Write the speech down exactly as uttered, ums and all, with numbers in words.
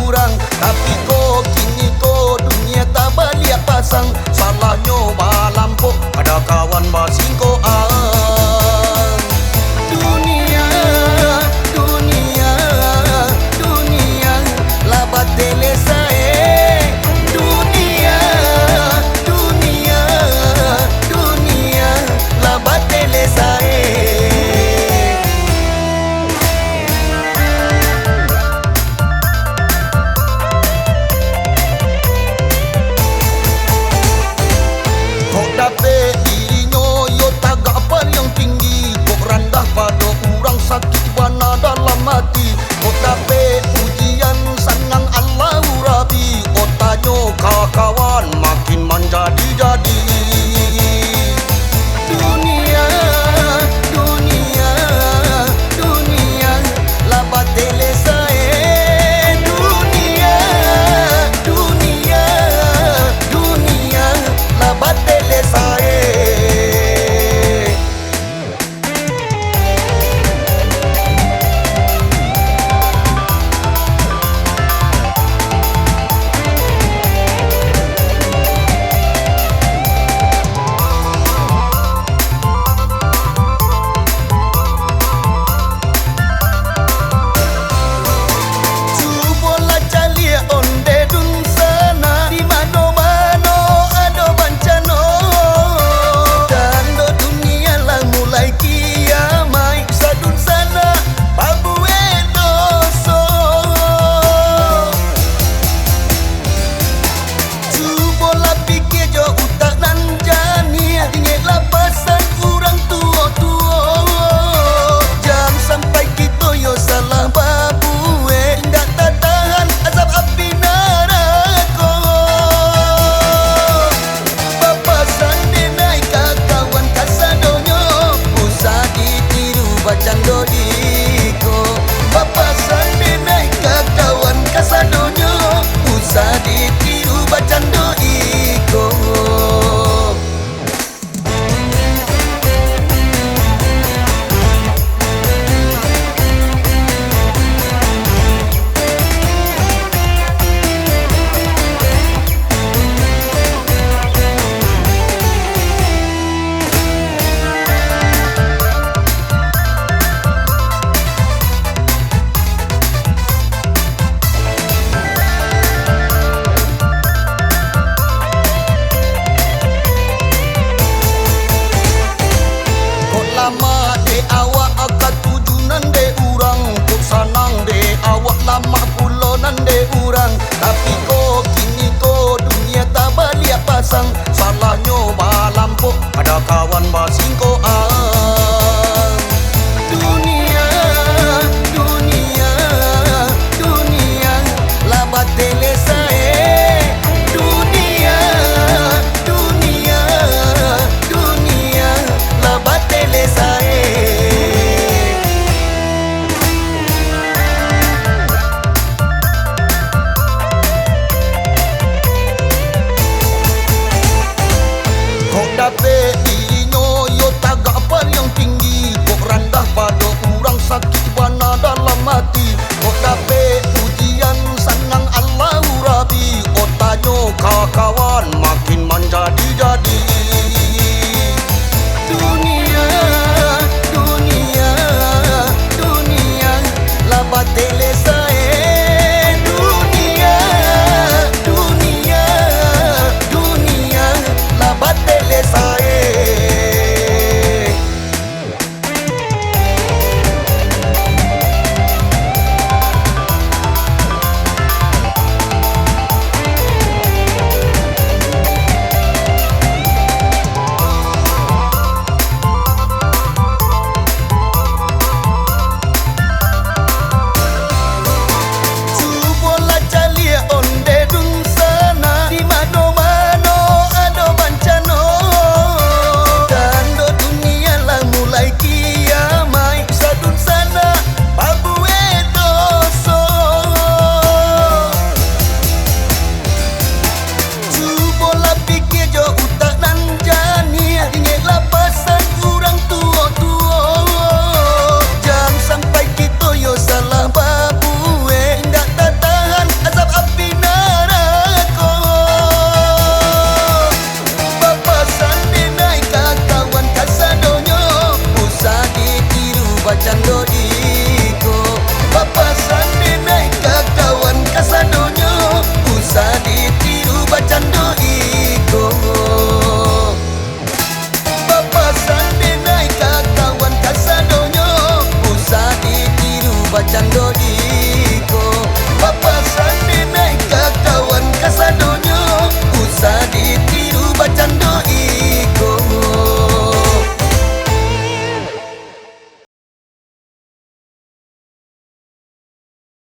urang. Tapi ko kini ko dunia tabaliak pasang, salahnyo balampok, ado kawan basingkoan. Dunia, dunia, dunia, lah batele sae. Dunia, dunia, dunia, lah batele sae. Kok dapek dirinyo yo tagak paliang tinggi, kok randah pado urang sakik bana dalam ati. Kok dapek pujian sanang Allahu Rabbi, otanyo ka kawan makin manjadi-jadi. Dunia, dunia, dunia, lah batele sae. Dunia, dunia, dunia, lah batele sae. Cubolah caliak onde dunsanak, di mano-mano ado bancano. Tando dunia lah mulai kiamaik, sadunsanak babuek doso. Cubolah pikia jo utak nan janiah, ingeklah pasan urang tuo-tuo. Jan sampai kito yo salah babuek, indak tatahan azab api narako. Bapasan dek Naik ka kawan kasadonyo, usah ditiru bacando iko. Bapasan dek Naik ka kawan kasadonyo, usah ditiru bacando iko. Kok lamak dek awak, katuju nan dek urang. Kok sanang dek awak, lamak pulo nan dek urang. Tapi ko kini ko dunia tabaliak pasang, salahnyo balampok, ado kawan basingkoan. Dunia, dunia, dunia, lah batele sae. Dunia, dunia, dunia, lah batele sae. Kok dapek dirinyo yo tagak paliang tinggi, kok randah pado urang sakik bana dalam ati. Kok dapek pujian sanang Allahu Rabbi, otanyo ka kawan